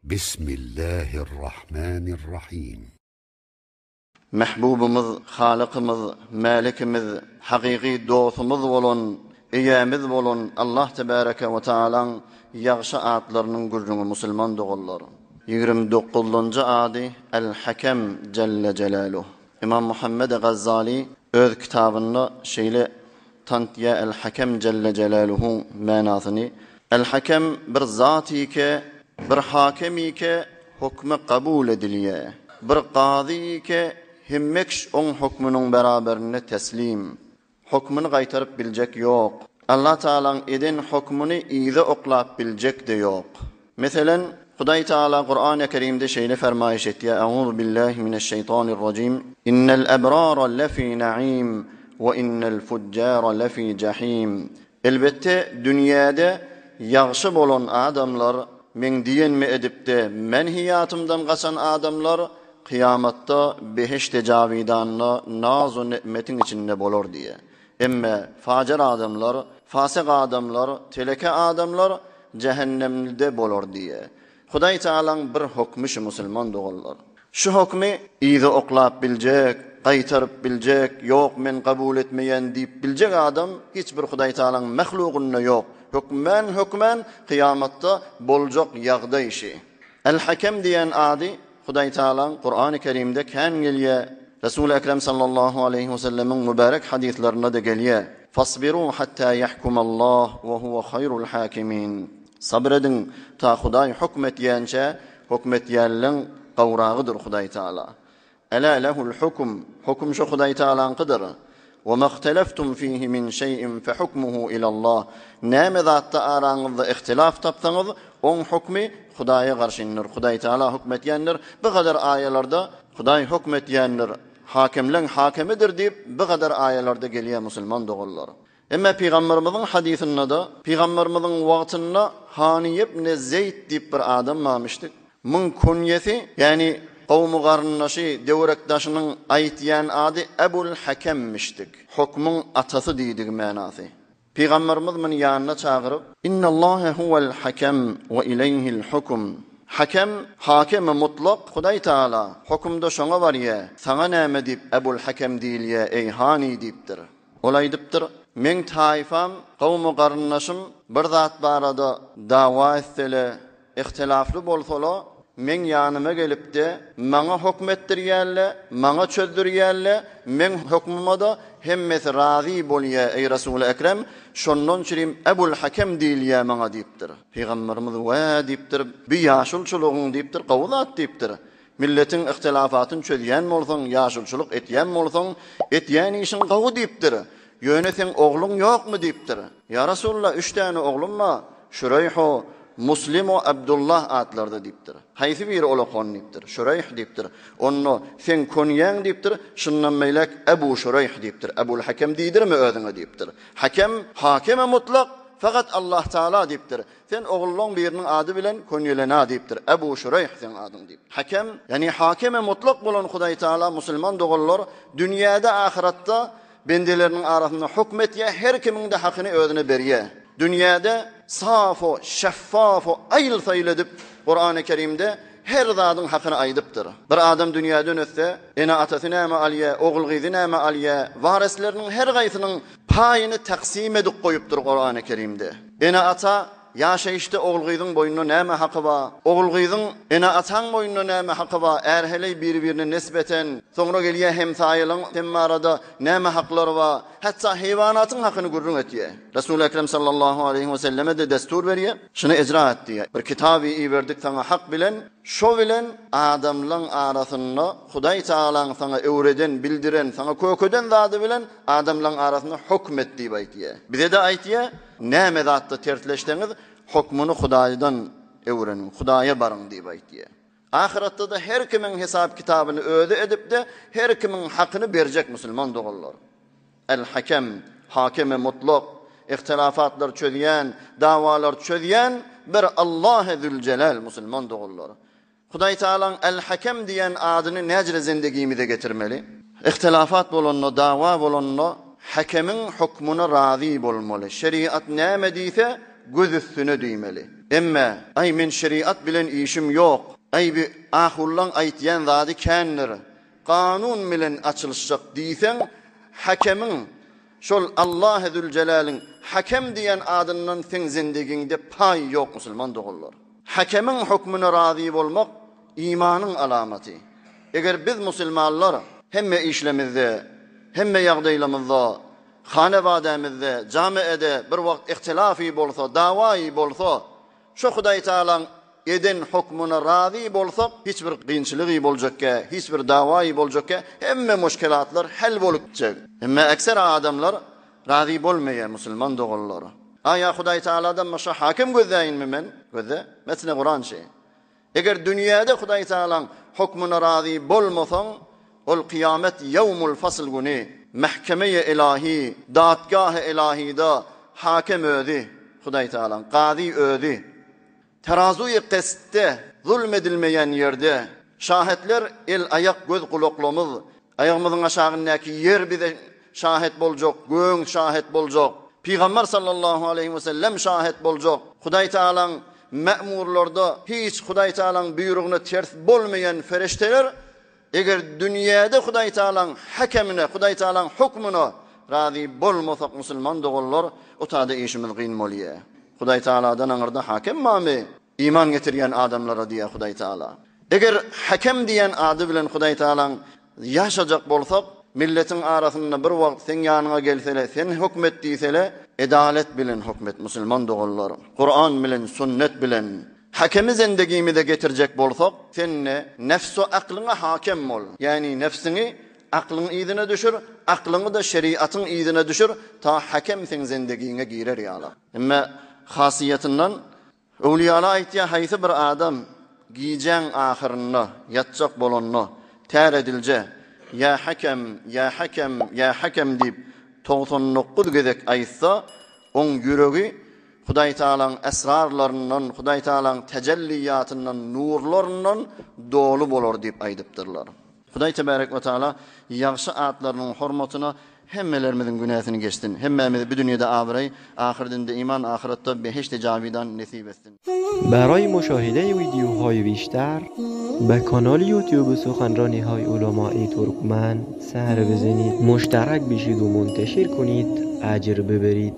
Bismillahirrahmanirrahim. Mähbubymyz, Halykymyz, Mälikimiz, hakyky dostumyz bolan, Eýämiz bolan Allah Tebäreke we Taalaň ýagşy atlarynyň gürrüňi musulman doganlar. 29-njy ady El-Hakem Jelle Jelaluh. Ymam Muhammed Gazzaly öz kitabynda şeýle Tantýa El-Hakem Jelle Jelaluhuň manasyny, El-Hakem bir zat ike, bir hakem ike, hokmy kabul edilýä. Bir kazy ike, hemme kişi oň hokmunyň beraberinde teslim. Hokmuny gaýtaryp biljek ýok. Allah Tagalaň eden hokmuny yza oklap biljek-de ýok. Meselen, Hudaý Tagala Kurany Kerimde şeýle fermaýyş etýär, Euzu billahi mineşşeýtanirrajim, Innel ebrara lefi naim we innel fujjara lefi jahim. Elbetde, dünýäde ýagşy bolan adamlar, meň diýenimi edip-de, menhiýatymdan gaçan adamlar kyýamatda behişdi jawidanda naz-u ni'metiň içinde bolar diýýär. Emme fajyr adamlar, fasyk adamlar, teleke adamlar jähennemde bolar diýýär. Hudaý Tagalaň bir hokmy şu musulman doganlar. Şu hokmy yza oklap biljek, gaýtaryp biljek, ýok men kabul etmeýän diýip biljek adam hiç bir Hudaý Tagalaň mahlugynda ýok. Hökmän hökmän kyýamatda boljak ýagdaý şi. El-Hakem diýen ady Hudaý Tagalaň Kurany Kerimde kän gelýär. Resuly Ekrem sallallahu aleýhi we sellemiň mübärek hadyslarynda-da gelýär, Fasbiru hatta ýahkumallah we huwe haýrul hakimin. Sabyr ediň, ta Hudaý hökm etýänçä, hökm etýänleň gowragydyr Hudaý Tagala. Ela lehul hukm, höküm şo Hudaý Tagalaňkydyr. We mahteleftum fihi min şeý'in fehukmuhu ilallah. Näme zatda araňyzda ihtilaf tapsaňyz, oň hukmy Hudaýa garşyndyr. Hudaý Tagala hukm etýändir. Bu gadar aýalarda Hudaý hukm etýändir, hakemleň hakemidir diýip, bu gadar aýalarda gelýär musulman doganlar. Emma pygamberimiziň hadysynda-da, pygamberimiziň wagtynda Hany ibn Zeýd diýip bir adam barmyşdyk. Muň kunýesi, ýagny kowmy-garyndaşy, döwrekdaşynyň aýtýan ady Ebul Hakemmişdik. Hukmuň atasy diýdigi manasy. Pygamberimiz muny ýanyna çagyryp. Innallaha huwel hakem we ileýhil hukm. Hakem, hakemi mutlak Hudaý Tagala, hukm-da şoňa barýa, saňa näme diýip Ebul Hakem diýilýä, eý Hany diýipdir. Ol aýdypdyr, Meň taýfam, kowmy-garyndaşym bir zat barada dawa etsele, ihtilafly bolsala, meň ýanyma gelip-de, maňa hokm etdirýärle, maňa çözdürýärle, meň hokmuma-da hemmesi razy bolýa, eý Resuly-Ekrem, şondan çürim Ebul Hakem diýilýä maňa diýipdir. Pygamberimiz, Wä diýipdir, bi ýaşulçylygyň diýipdir, gowy zat diýipdir. Milletiň ihtilafatyny çözýän bolsaň, ýaşulçylyk etýän bolsaň, etýän işiň gowy diýipdir. Ýöne seň ogluň ýokmy diýipdir. Ýa Resulallah, üç däne oglum bar, Şureýhu, Muslimu, Abdullah atlarda diýipdir. Haýsy biri olakan diýipdir. Şureýh diýipdir. Onda seň konýaň diýipdir, şundan beýläk Ebu Şureýh diýipdir. Ebul Hakem diýdirme özüňe diýipdir. Hakem, hakeme mutlak, fakat Allah Taala diýipdir. Sen ogullaň biriniň ady bilen könýelena diýipdir. Ebu Şureýh seň adyň diýip. Hakem, ýagny hakeme mutlak bolan Hudaý Taala musulman doganlar dünýäde ahyratda bendeleriniň arasynda hukm etýär, her kimiň-de hakyny özüne berýär. Dünýäde saf-u, şeffaf-u, aýyl-saýyl edip Kurany Kerimde her zadyň hakyny aýdypdyr. Bir adam dünýäden ötse, ene-atasy näme alýar, ogul-gyzy näme alýar, warisleriniň her gaýsynyň paýyny taksim edip goýupdyr Kurany Kerimde. Ene-ata ýaşaýyşda ogul-gyzyň boýnunda näme haky bar? Ogul-gyzyň ene-ataň boýnunda näme haky bar? Är-heleý biri-birine nesbeten, soňra gelýär hemsaýalyň sen barada näme haklary bar? Hatda heýwanatyň hakyny gürrüň etýär. Resuly Ekrem sallallahu aleýhi we selleme-de destur berýär, Şuny ejra et diýýär. Bir kitaby iberdik saňa hak bilen, şo bilen adamlaň arasynda Hudaý Tagalaň saňa öwreden, bildiren, saňa kökeden zady bilen adamlaň arasynda höküm et diýip aýtýar. Bize-de aýtýar, Näme zatda tersleşseňiz, hokmuny Hudaýdan öwreniň, Hudaýa baryň diýip aýtýar. Ahyratda-da her kimiň hesap-kitabyny özi edip-de, her kimiň hakyny berjek musulman doganlar. El-Hakem, Hakemi mutlak, ihtilafatlar çözýän, dawalar çözýän bir Allahy Züljelal musulman doganlar. Hudaý Tagalaň El-Hakem diýen adyny näjele zendegimize getirmeli? Ihtilafat bolanda, dawa bolanda Hakemiň hukmuna razy bolmaly. Şeriat näme diýse, göz üstüne diýmeli. Emme, aý men şeriat bilen işim ýok, aý bi ahullaň aýtýan zady kändir, kanun bilen açylyşjak diýseň, hakemiň, şol Allahy Züljeläliň Hakem diýen adyndan seň zendegiňde paý ýok musulman doganlar. Hakemiň hökmüne razy bolmak imanyň alamaty. Eger biz musulmanlar hemme işlemizde, hemme ýagdaýlamyzda, hanebadämizde, jamiede bir wagt ihtilafy bolsa, dawaýy bolsa, Şo Hudaýtagalaň eden hokmuna razy bolsak, hiç bir kynçylygy boljakkä, hiç bir dawaýy boljakkä, hemme muşkelatlar hal bolup gitjek. Emma ekser adamlar razy bolmaýar musulman doganlar. A ýa Hudaýtagaladan başga hakim gözläýinmi men? Gözle. Metne Kuran şeý. Eger dünýäde Hudaýtagalaň hokmuna razy bolmasaň, ol kyýamet ýewmul fasl güni mähkemeýe ilahi, dadgahy ilahyda hakem özi, Hudaýtagalaň, kazy özi, terazuýy kestde, zulm edilmeýän ýerde, şahetler el-aýak, göz-gulaklamyz, Aýagymyzyň aşagyndaky ýer bize şahet boljak, göň şahet boljak, Pygamber sallallahu aleýhi we sellem şahet boljak. Hudaý Tagalaň mämurlarda hiç Hudaý Tagalaň buýrugyna ters bolmaýan ferişteler eger dünýäde Hudaý Tagalaň hakemine, Hudaý Tagalaň hukmuna razy bolmasak musulman doganlar o tada işimiz gyn bolýar. Hudaý Tagaladan aňyrda hakem barmy? Iman getirýän adamlara diýýär Hudaý Tagala. Eger Hakem diýen ady bilen Hudaý Tagalaň ýaşajak bolsak, milletiň arasynda bir wagt seň ýanyňa gelsele, sen hökm et diýsele, edalet bilen hökm et musulman doganlar. Kuran bilen, sünnet bilen. Hakemi zendegimize getirjek bolsak, sen-de nefs-u aklyňa hakem bol. Ýagny nefsiňi aklyň yzyna düşür, aklyňy-da şeriatyň yzyna düşür, ta Hakem seň zendegiňe girer ýaly. Emme hasyýetinden Öwlüýalar aýtýar, haýsy bir adam gijäň ahyrynda ýatjak bolanda tär edilje Ýa Hakem, ýa Hakem, ýa Hakem diýip 99 gezek aýtsa, oň ýüregi Hudaýtagalaň esrarlaryndan, Hudaýtagalaň tejelliýatyndan, nurlaryndan doly bolar diýip aýdypdyrlar. Hudaý tebarek we taala ýagşy atlarynyň hormatyna hemmelerimiziň günäsini geçsin. Hemmämize bu dünýede abraý, ahyrdinde iman, ahyratda behişdi jawidan nesip etsin. برای مشاهده ویدیوهای بیشتر به کانال یوتیوب سخنرانی های علمای ترکمن سر بزنید مشترک بشید و منتشر کنید اجر ببرید.